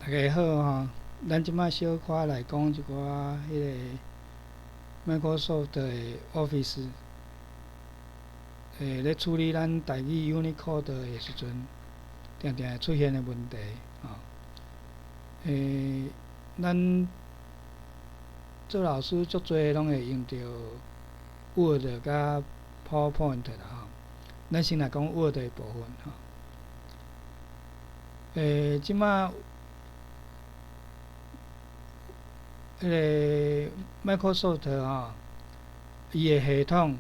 大家好吼，咱這擺小可來講一寡彼个 Microsoft 的 Office，咧處理咱台語 Unicode 的時陣，定定會出現的問題吼。咱做老師足濟攏會用著 Word 佮 PowerPoint 啦吼。咱先來講 Word 的部分吼。這擺彼个 Microsoft 吼，伊的系統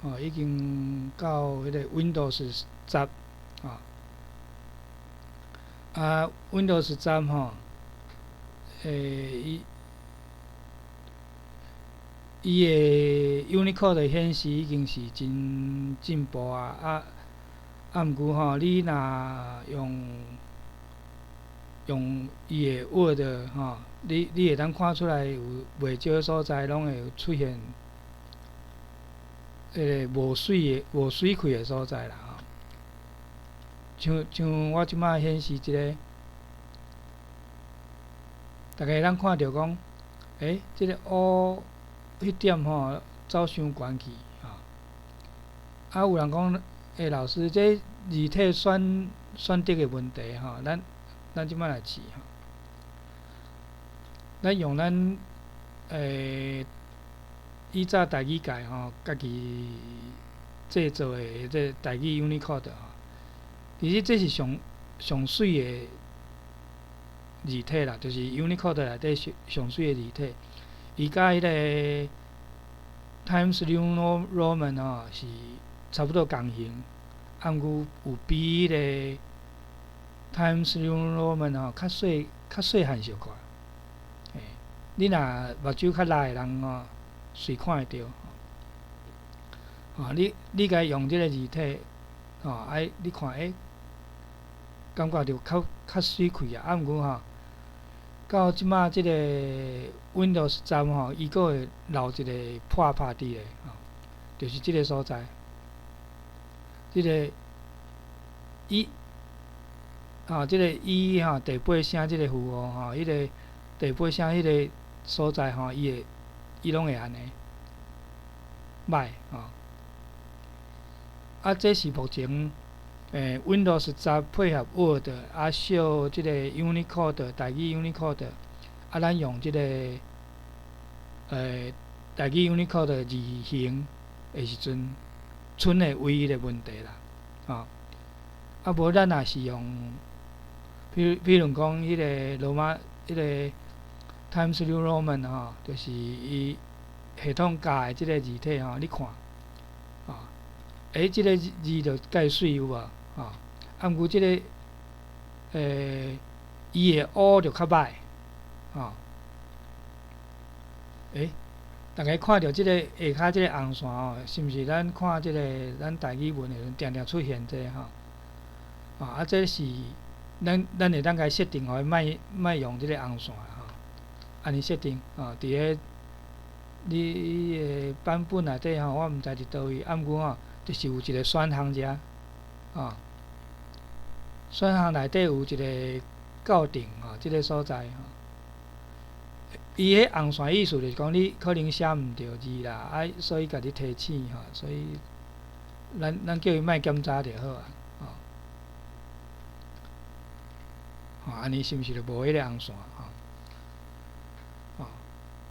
吼已經到彼个 Windows 十吼。啊，Windows 十吼，伊的 Unicode 的顯示已經是真進步啊！啊，毋過吼，你若用伊的 Word 吼，你會當看出來有袂少所在攏會出現彼个無媠的、無媠氣的所在啦吼。像我這擺顯示這个，逐家會當看著講，這个 O 彼點吼走傷懸去吼。啊，有人講，老師，這字體選擇的問題吼，咱這擺來試吼。咱用咱以早台語界吼，家己製作的這台語 Unicode 吼，其實這是上上媠的字體啦，就是 Unicode 內底上上媠的字體。伊佮彼个 Times New Roman 吼是差不多仝形，啊，毋過有比彼个 Times New Roman 吼較細漢小可。你若目睭較力的人吼，隨看會著。吼，你共伊用這个字體，吼，啊，你看，感覺著較媠氣啊。啊，毋過吼，到這擺這個 Windows 十吼，伊閣會留一個破拍佇咧，吼，就是這个所在，這个 E，吼，這个 E 吼第八聲這个符號吼，彼个第八聲彼个所在吼，伊攏會按呢䆀吼。啊，這是目前Windows 十配合 Word 啊，小這个 Unicode 台語 Unicode，啊，咱用這个台語 Unicode 字形的時陣，出的唯一的問題啦，吼。啊，無咱若是用，比如講，彼个羅馬，彼个 Times New Roman 吼，就是伊系統教的這个字體吼，你看，吼，這个字就蓋媠有無？吼，啊，毋過這个，伊的 O 就較䆀，吼。逐家看著這个下跤這個紅線吼，是毋是咱看這個咱台語文的時陣，定定出現這个吼？啊，這是咱會當共伊設定，予伊莫莫用這個紅線吼，按呢設定吼，佇咧你的版本內底吼，我毋知佇佗位，啊，毋過吼，就是有一個選項遮，吼，選項內底有一個校定吼，這個所在吼。伊彼紅線意思就是講你可能寫毋著字啦，啊，所以共你提醒吼，所以咱叫伊莫檢查就好啊，吼。吼，按呢是毋是就無彼个紅線吼？吼，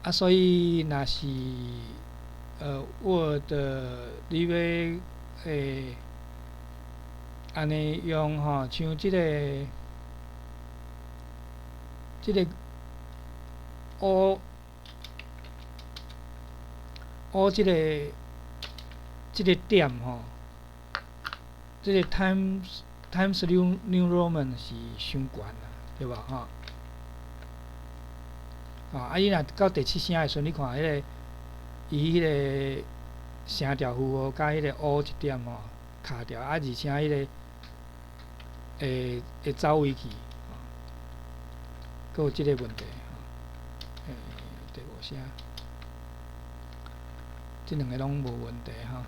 啊，所以若是Word 你欲按呢用吼，像這个 O O 這个點吼，這個 Times New Roman 是傷懸啦，對無吼？吼，啊，伊若到第七聲的時陣，你看彼个伊彼个聲調符號佮彼个 O 一點吼卡掉，啊，而且彼个會走位去，閣有這个問題吼。第五聲，這兩个攏無問題吼。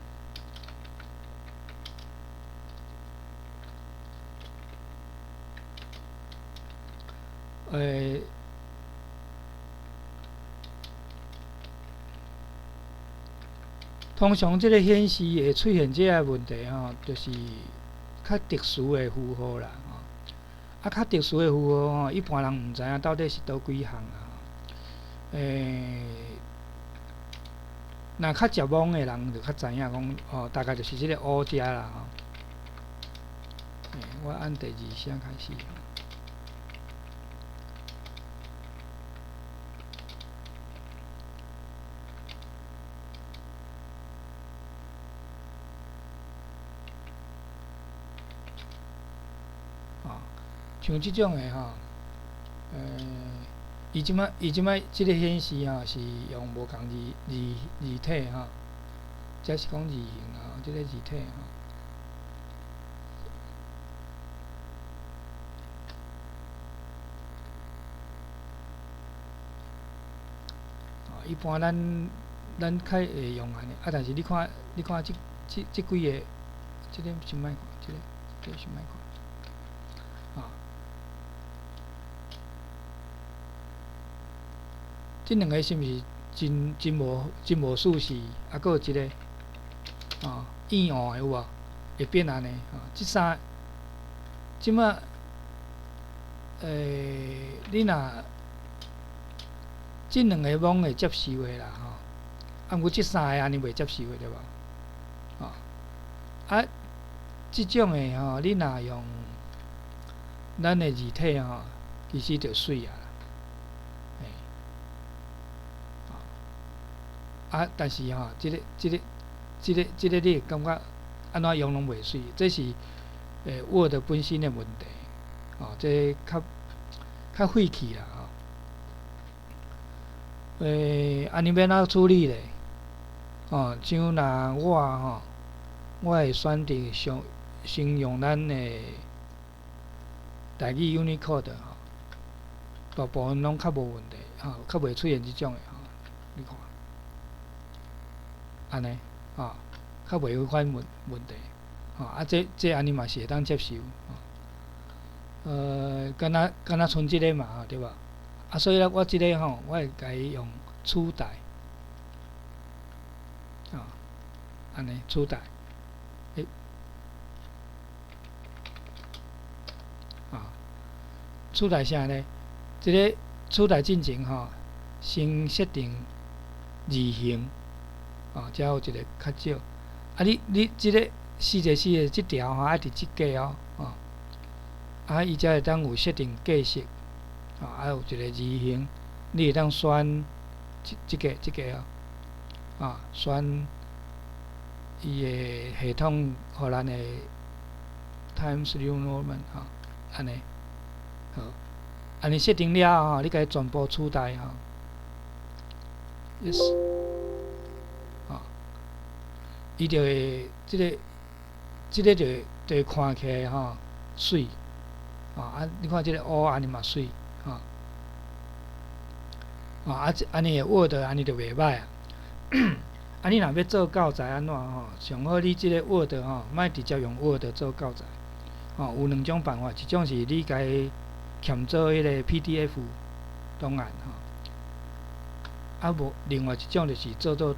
通常這个顯示會出現這个問題吼，就是較特殊的符號啦，吼。啊，較特殊的符號吼，一般人毋知影到底是佗幾項啊。若較食網的人就較知影講，哦，大概就是這个烏遮啦，吼。我按第二聲開始。像這種的吼，伊這擺這个顯示吼是用無仝字體吼，這是講字形啊，這个字體吼。一般咱較會用按呢，啊，但是你看，你看這幾个，這个先莫看，這個先莫看。這兩个是毋是真無舒適？啊，閣有一个，哦，變黃的有無？會變按呢？吼，這三，這馬，你若這兩个罔會接受的啦，吼，啊，毋過這三个按呢袂接受的對無？吼，啊，這種的吼，你若用咱的字體吼，其實就媠啊。啊，但是吼，這个你會感覺按怎用攏袂媠，這是Word 本身的問題，吼，這較廢去啦，吼。按呢欲按怎處理咧？吼，像若我吼，我會選擇上先用咱的台語 Unicode 吼，大部分攏較無問題，吼，較袂出現這種的吼，你看。按呢，吼，較袂有彼款問題，吼，啊，這按呢嘛是會當接受，吼，敢若賰這个嘛，吼，對無？啊，所以咧，我這个吼，我會共伊用取代，吼，按呢取代，啊，取代啥呢？這个取代進前吼，先設定字形。哦，才有一个較少。啊你，你這个四個四個這條吼，愛佇這格哦，吼。啊，伊才會當有設定格式，吼，啊有一個字形，你會當選這個哦，啊，選伊的系統予咱的 Times New Roman 吼，按呢，好，按呢設定了後吼，你共伊全部取代吼，Yes。伊就會，這個就會看起來吼媠，吼啊！你看這个烏按呢嘛媠，吼，啊這按呢的 Word 按呢就袂䆀啊。啊，你若欲做教材按怎吼？上好你這个 Word 吼，莫直接用 Word 做教材，吼，有兩種辦法，一種是你共伊嵌做彼個 PDF 檔案吼，啊無另外一種就是做圖。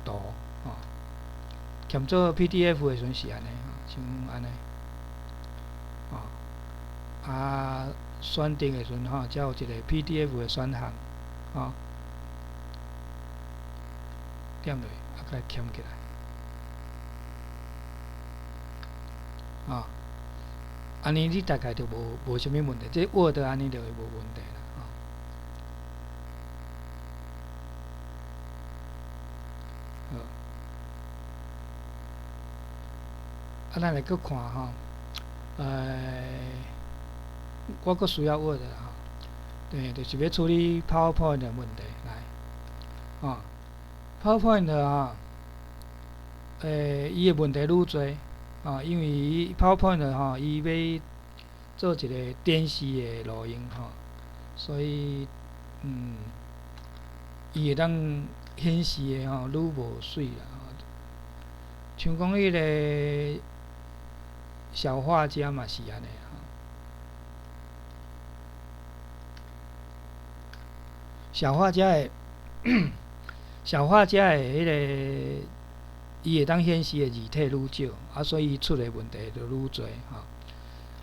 嵌做 PDF 的時陣是按呢，像按呢，吼，啊，選擇的時陣吼，才有一個 PDF 的選項，吼，點落，啊，共伊嵌起來，吼，按呢你大概就無啥物問題，這 Word 按呢就會無問題啦，吼。好。啊，咱來閣看吼，我閣需要 Word 吼，對，就是欲處理 PowerPoint 的問題來，吼，PowerPoint 吼，伊的問題愈濟，吼，因為伊 PowerPoint 吼，伊欲做一個電視的錄音吼，所以，伊會當顯示的吼愈無媠啦，吼，像講彼个小畫家嘛是按呢吼。小畫家的彼个，伊會當顯示的字體愈少，啊，所以伊出的問題就愈濟吼。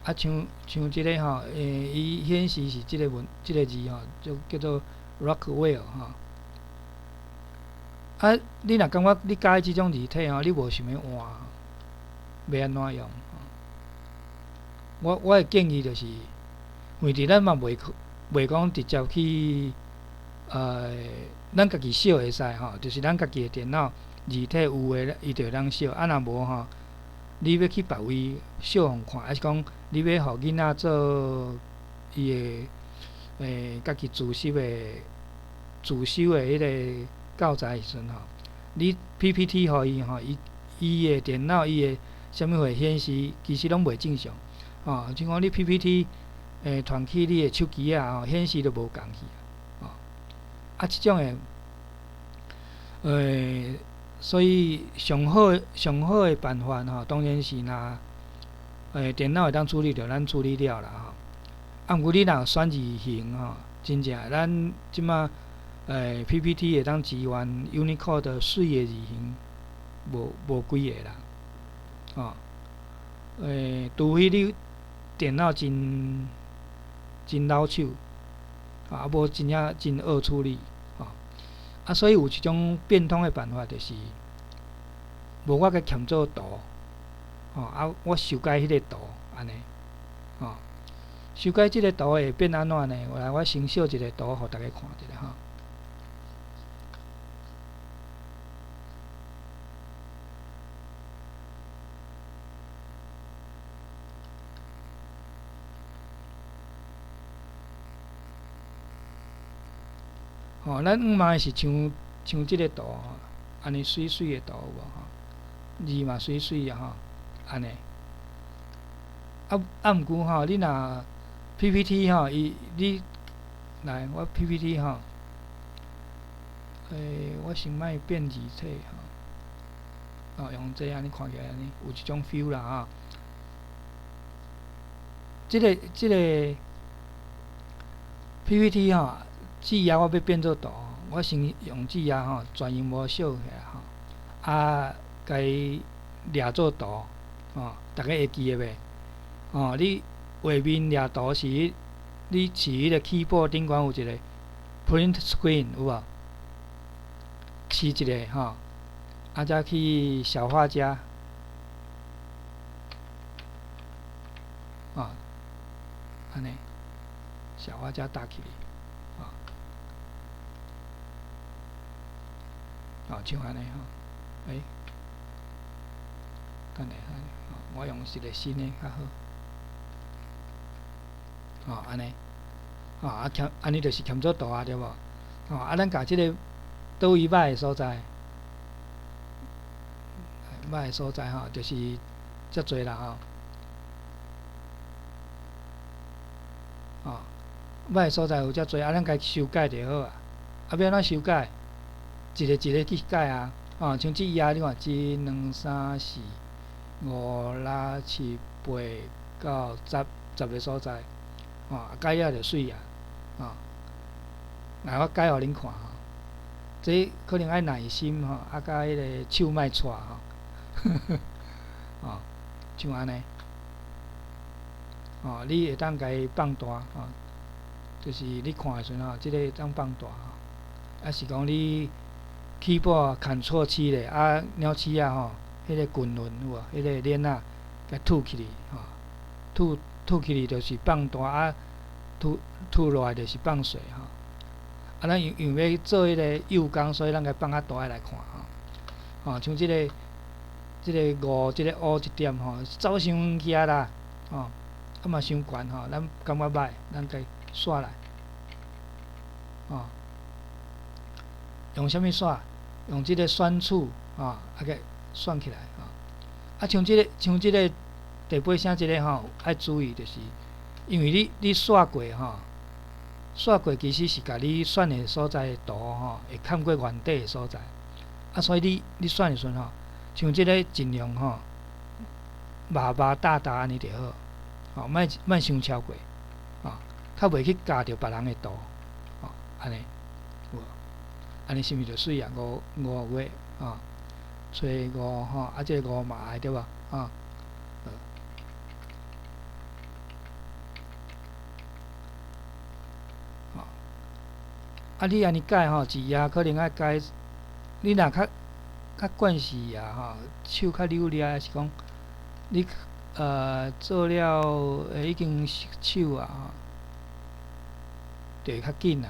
啊，像這个吼，伊顯示是這个文，這个字吼，就叫做 Rockwell 吼。啊，你若感覺你佮意這種字體吼，你無想欲換，欲按怎用？我的建議就是，因為佇咱嘛袂講直接去，咱家己小會使吼，就是咱家己的電腦字體有的，伊就會當小。啊，若無吼，你欲去別位小予看，抑是講你欲予囡仔做伊的家己自習的自修的彼个教材時陣吼，你 PPT 予伊吼，伊的電腦伊的啥物貨顯示，其實攏袂正常。吼，像講你 PPT 傳去你的手機仔吼，顯示都無仝去。吼，啊，這種的，所以上好的辦法吼，當然是若電腦會當處理著，咱處理了啦吼。啊，毋過你若有選字型吼，真正咱這馬PPT 會當支援 Unicode 媠的字型，無幾个啦，吼。除非你電腦真老手，啊，無真正真惡處理，吼。啊，所以有一種變通的辦法，就是無我共添做圖，吼，啊，我修改彼個圖，按呢，吼，修改這個圖會變按怎呢？來，我先小一個圖，予大家看一下吼。吼，咱毋嘛是像這个圖吼，按呢媠媠的圖有無吼？字嘛媠媠的吼，按呢。啊，毋過吼，你若 PPT 吼，伊你來我 PPT 吼，我先莫變字體吼，哦，用這按呢看起來按呢有一種 feel 啦吼。這个 PPT 吼。字啊，我欲變做圖，我先用字啊吼，全螢幕小起來吼，啊，共伊掠做圖，吼，逐家會記得袂？吼，你畫面掠圖是，你佇彼个 keyboard 頂懸有一個 print screen 有無？試一下吼，啊，再去小畫家，吼，按呢，小畫家打起來。哦，像按呢吼，等下，我用一個新的較好。吼，按呢，吼啊，添按呢就是添做圖啊，對無？吼，啊，咱共這个佗位䆀的所在，䆀的所在吼，就是遮濟啦吼。吼，䆀的所在有遮濟，啊，咱共修改就好啊。啊，欲按怎修改？一個一個去改啊！吼，像這頁你看，一、兩、三、四、五、六、七、八、九、十，十个所在，吼，改了就媠啊，吼。來，我改予恁看吼，這可能愛耐心吼，啊，佮彼个手莫掣吼，吼，像按呢，吼，你會當共伊放大吼，就是你看的時陣吼，這个會當放大吼，抑是講你 keyboard Ctrl 七咧，啊，鳥鼠仔吼，彼个滾輪有無？彼个鏈仔，共吐起去吼，吐起去就是放大，啊，吐落來就是放細吼。啊，咱因為欲做彼个幼工，所以咱共放較大个來看吼。吼，像這个五、這个 O 一點吼，走傷遠去啊啦，吼，啊嘛傷懸吼，咱感覺䆀，咱共刷來，吼，用啥物刷？用這个選取，吼，啊共選起來，吼。啊，像這个第八聲這个吼，愛注意就是，因為你刷過吼，刷過其實是共你選的所在的圖吼，會崁過原底的所在。啊，所以你選的時陣吼，像這个盡量吼，密密搭搭按呢就好，吼，莫傷超過，吼，較袂去咬著別人的圖，吼，按呢。按呢是毋是就媠啊？五五月吼，初五吼，啊，這个五嘛愛對無？吼。啊，你按呢改吼，一頁可能愛改，你若較較慣勢啊吼，手較流利，抑是講你做了已經熟手啊吼，就會較緊啦，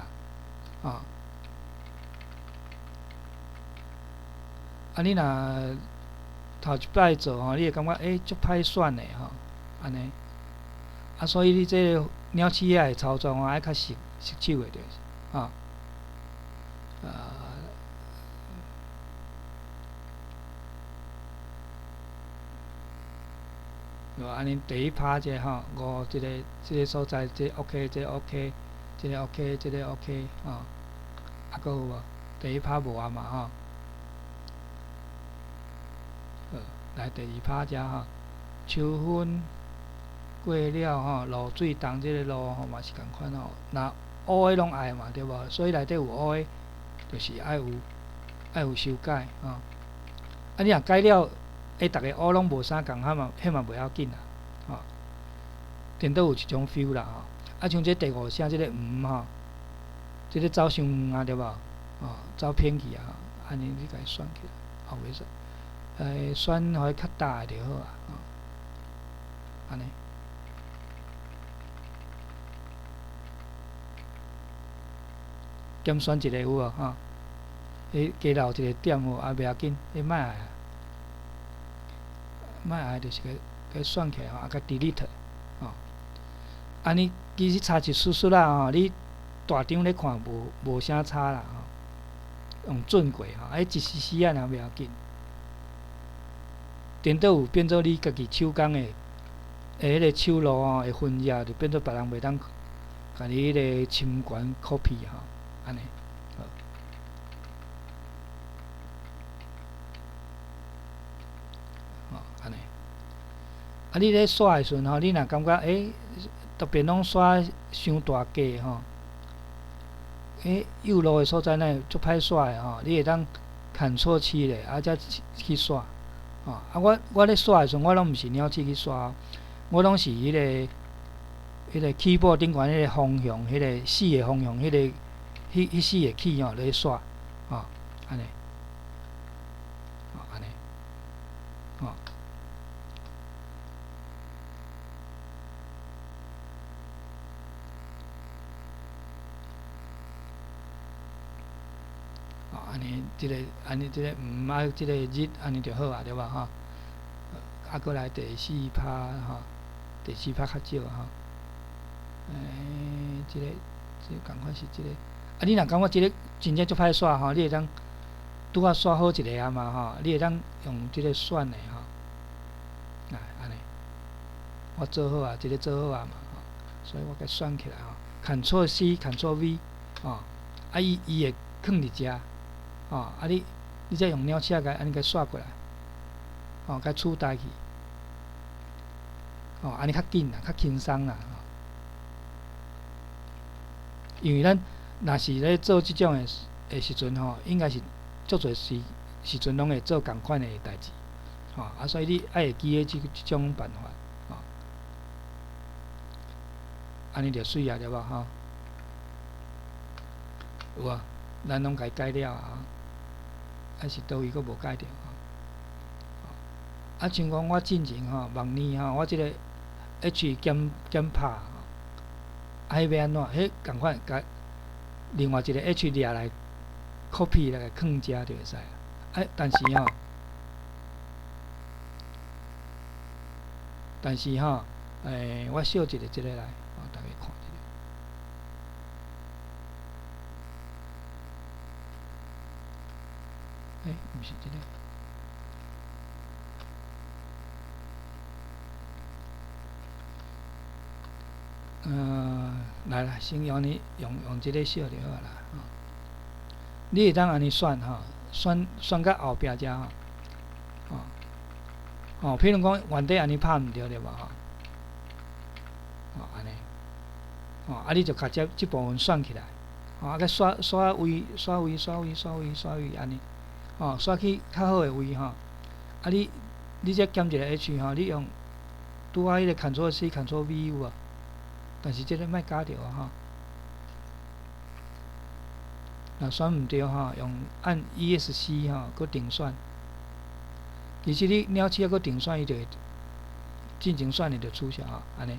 吼。啊，你若頭一擺做吼，你會感覺欸足歹選的吼，按呢。啊，所以你這个鳥鼠仔的操作吼，愛較熟熟手的就是，吼。對按呢第一拍這吼，五這个這个所在，這 OK，這 OK，這个 OK，這个 OK，吼，啊，閣有無？第一拍無啊嘛吼。好，來第二拍遮吼，秋分過了吼，露水重這个露吼嘛是仝款吼，若烏的攏愛嘛對無？所以內底有烏的，就是愛有愛有修改吼。啊，你若改了，欸，逐个烏攏無啥仝款嘛，彼嘛袂要緊啦，吼。顛倒有一種 feel 啦吼。啊，像這第五聲這个黃吼，這个走傷遠啊對無？吼，走偏去啊，按呢你共伊選起來，後尾選，選予伊較大的就好啊，吼。按呢。減選一个有無吼？彼加留一個點有無？啊，袂要緊，彼莫愛啊。莫愛就是共共選起來吼，啊，共 delete 吼。按呢其實差一絲絲仔吼，你大張咧看無無啥差啦吼。用準過吼，啊，一絲絲仔爾袂要緊。顛倒有變做你家己手工的，的彼个手路吼，的痕跡就變做別人袂當共你彼个侵權 copy 吼，按呢。好，按呢。啊，你咧刷的時陣吼，你若感覺欸特別攏刷傷大格吼，欸幼路的所在若足歹刷的吼，你會當 Ctrl C 咧，啊才去刷。吼，啊我我咧刷的時陣，我攏毋是鳥鼠去刷，我攏是彼个彼个 keyboard 頂懸彼个方向，彼个四个方向，彼个彼彼四個 key 吼咧刷，吼，按呢，吼按呢，吼。按呢，這个按呢，這个毋啊，這個日按呢就好啊，對無吼？啊，閣來第四拍吼，第四拍較少吼。欸，這个這个仝款是這个。啊，你若感覺這个真正足歹刷吼，你會當拄仔刷好一个啊嘛吼，你會當用這個選的吼。來，按呢，我做好啊，這个做好啊嘛吼，所以我共選起來吼，Ctrl C，Ctrl V，吼，啊伊伊會囥佇遮。吼，啊你，你再用鳥鼠仔共按呢共刷過來，吼，共取代去，吼，按呢較緊啦，較輕鬆啦，吼。因為咱若是咧做這種的的時陣吼，應該是足濟時時陣攏會做仝款的代誌，吼，啊，所以你愛會記得這這種辦法，吼。按呢就媠啊，對無吼？有無？咱攏共伊改了啊，還是佗位閣無改著吼？啊，像講我進前吼，往年吼，我這个 H 減減拍吼，啊，彼欲按怎？彼仝款共另外一個 H 掠來 copy 來囥遮就會使啊。啊，但是吼，但是吼，欸，我小一个這個來，予大家看一下。欸，毋是這個。來啦，先用呢，用用這个小就好啦。吼，你會當按呢選吼，選選到後壁遮吼，吼，吼，譬如講原底按呢拍毋著對無吼？吼，按呢，吼，啊，你就共這這部分選起來，吼，吼，啊，佮刷刷位、刷位、刷位、刷位、刷位按呢，吼，刷去較好的位吼。啊，你這減一個 H 吼，你用拄仔彼個 Ctrl C、Ctrl V 有無？但是這个莫加著啊吼。若選毋著吼，用按 ESC 吼，閣重選。其實你鳥鼠仔閣重選，伊就會進前選的就取消吼，按呢。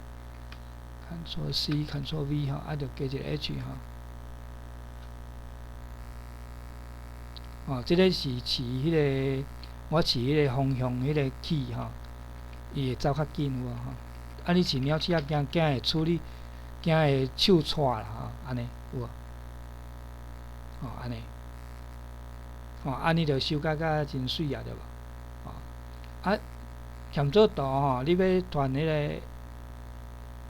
Ctrl C、Ctrl V 吼，啊，就加一個 H 吼。哦，這个是飼彼个，我飼彼個方向彼個 key 吼，伊會走較緊有無吼？啊，你飼鳥鼠仔驚驚會處理，驚會手掣啦吼，按呢有無？吼，按呢，吼，按呢就修改甲真媠啊，對無？吼，啊，欠做圖吼，你欲傳彼个，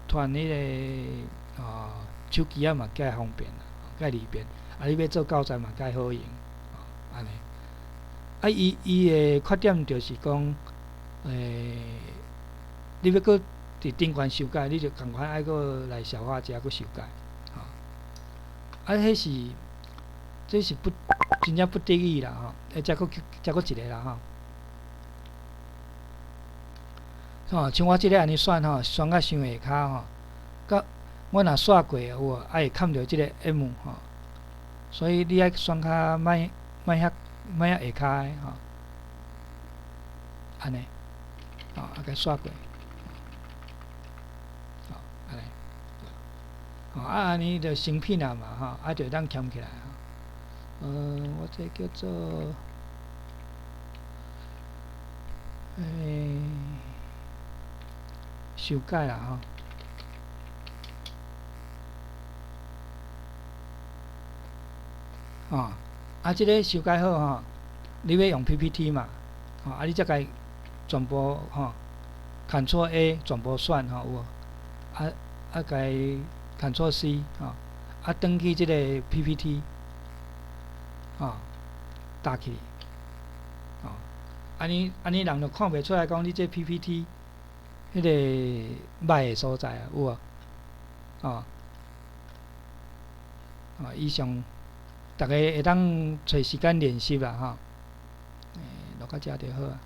傳彼个哦，手機仔嘛較方便啦，較利便。啊，你欲做教材嘛較好用，吼，按呢。啊，伊的缺點就是講，你欲閣佇頂懸修改，你就仝款愛閣來消化遮閣修改，吼。啊，彼是，這是不真正不得已啦，吼。欸，遮閣遮閣一个啦，吼。吼，像我這个按呢選吼，選甲傷下跤吼，佮我若刷過有無，啊會崁著這个 M 吼，所以你愛選較莫莫遐莫遐下跤的吼，按呢，吼，啊共刷過，吼，按呢，吼，啊按呢就成品啊嘛，吼，啊就會當儉起來吼。我這叫做，修改啦吼，吼，啊，這个修改好吼，你欲用 PPT 嘛，吼，啊，你才共全部吼，Ctrl A 全部選吼有無？啊啊，共 Ctrl C 吼，啊，轉去這个 PPT，吼，打起，吼，按呢按呢人就看袂出來講你這 PPT 彼个䆀的所在啊，有無？吼，吼，以上，逐家會當揣時間練習啦，吼，落到遮就好啊。